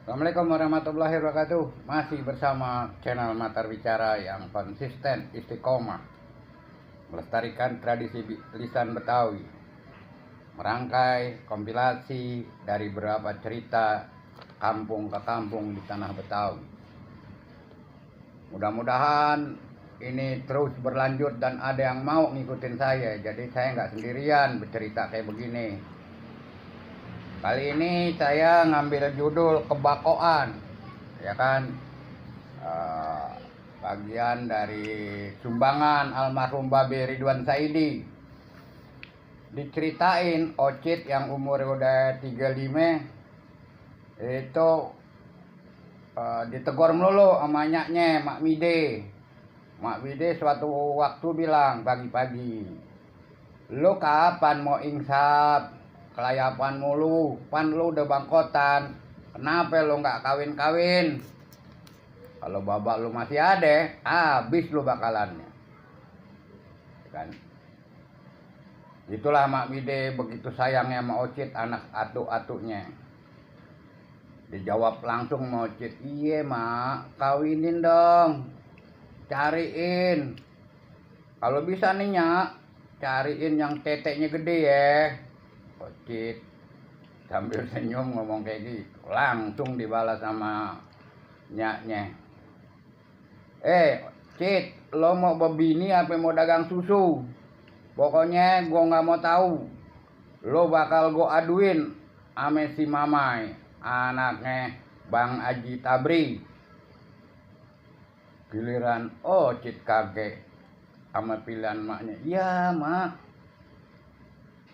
Assalamualaikum warahmatullahi wabarakatuh. Masih bersama channel Matar Bicara yang konsisten istiqomah melestarikan tradisi lisan Betawi, merangkai kompilasi dari beberapa cerita kampung ke kampung di tanah Betawi. Mudah-mudahan ini terus berlanjut dan ada yang mau ngikutin saya, jadi saya nggak sendirian bercerita kayak begini. Kali ini saya ngambil judul kebakoan, ya kan, bagian dari sumbangan almarhum Babe Ridwan Saidi. Diceritain Ocit yang umur udah 35 itu ditegur melulu sama nyaknya Mak Mide. Mak Mide suatu waktu bilang pagi-pagi, "Lu kapan mau insaf? Kelayapan mulu, pan lu udah bangkotan, kenapa lu nggak kawin-kawin? Kalau babak lu masih ada, habis lu bakalannya." Kan? Itulah Mak Mide begitu sayangnya sama Ocit, anak atuk-atuknya. Dijawab langsung sama Ocit, "Iya mak, kawinin dong, cariin. Kalau bisa nih nyak, cariin yang teteknya gede ya." Ocit sambil senyum ngomong kayak gitu, langsung dibalas sama nyaknya, Cit, lo mau bebini apa mau dagang susu? Pokoknya gua nggak mau tahu. Lo bakal gua aduin ame si Mamai, anaknya Bang Haji Tabri. Giliran Ocit kaget sama pilihan maknya. "Ya mak,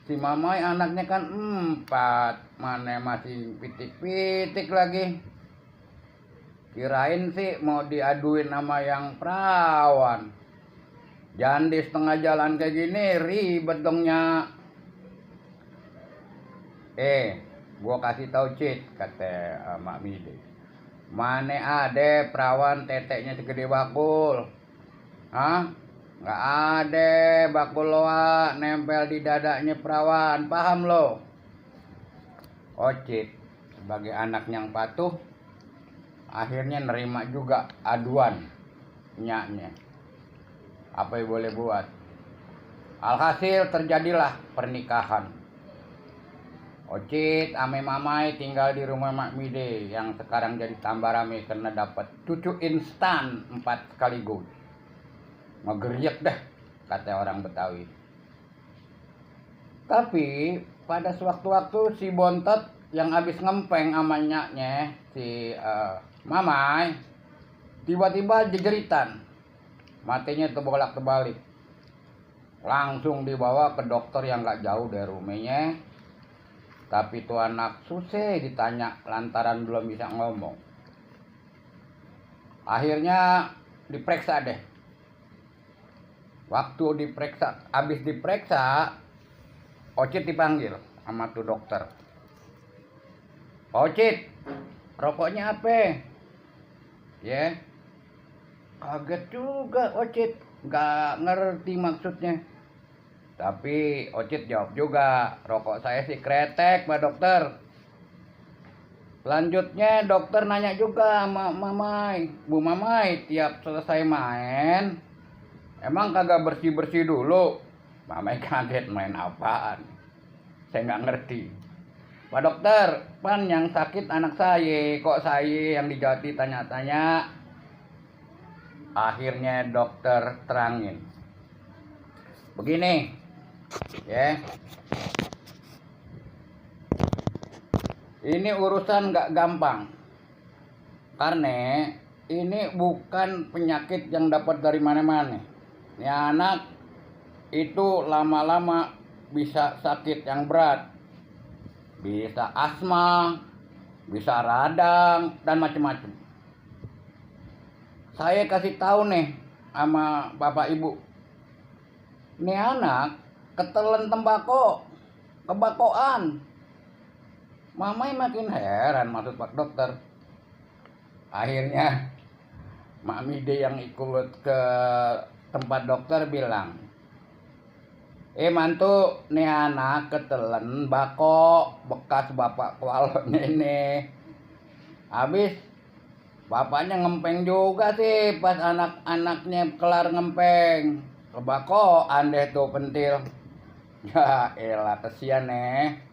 si Mamai anaknya kan 4, mana masih pitik-pitik lagi. Kirain sih mau diaduin sama yang perawan. Jangan di setengah jalan kayak gini, ribet dong nyak." Gua kasih tau Cit," kata Mak Mide. "Mana ada perawan teteknya segede bakul? Hah? Nggak ada bakul loa nempel di dadanya perawan, paham lo?" Ocit sebagai anak yang patuh akhirnya nerima juga aduan nyaknya. Apa yang boleh buat? Alhasil terjadilah pernikahan. Ocit ame Mamai tinggal di rumah Mak Mide yang sekarang jadi tambah rame karena dapat cucu instan 4 sekaligus. Ngegeriak dah, kata orang Betawi. Tapi pada sewaktu-waktu si bontot yang habis ngempeng sama nyaknya, si Mamai, tiba-tiba jejeritan. Matanya terbolak-terbalik. Langsung dibawa ke dokter yang gak jauh dari rumahnya. Tapi tuh anak susah ditanya lantaran belum bisa ngomong. Akhirnya diperiksa deh. Waktu diperiksa, habis diperiksa, Ocit dipanggil sama tuh dokter. "Ocit, rokoknya apa?" Ya, kaget juga Ocit, nggak ngerti maksudnya. Tapi Ocit jawab juga, "Rokok saya sih kretek, Pak Dokter." Lanjutnya dokter nanya juga sama Mamai, "Bu Mamai, tiap selesai main, emang kagak bersih-bersih dulu?" Mamai kaget, "Main apaan? Saya nggak ngerti." "Pak Dokter, pan yang sakit anak saya, kok saya yang dijati tanya-tanya?" Akhirnya dokter terangin, "Begini, ya, ini urusan nggak gampang. Karena ini bukan penyakit yang dapat dari mana-mana. Ini anak itu lama-lama bisa sakit yang berat. Bisa asma, bisa radang, dan macam-macam. Saya kasih tahu nih sama bapak ibu. Ini anak ketelan tembakau, kebakoan." Mamai makin heran maksud Pak Dokter. Akhirnya Mak Mide yang ikut ke tempat dokter bilang, "Mantu, nih anak ketelan bako bekas bapak kualo nenek. Habis bapaknya ngempeng juga sih pas anak-anaknya kelar ngempeng. Kebakoan deh tuh pentil. Ya elah kesian nih.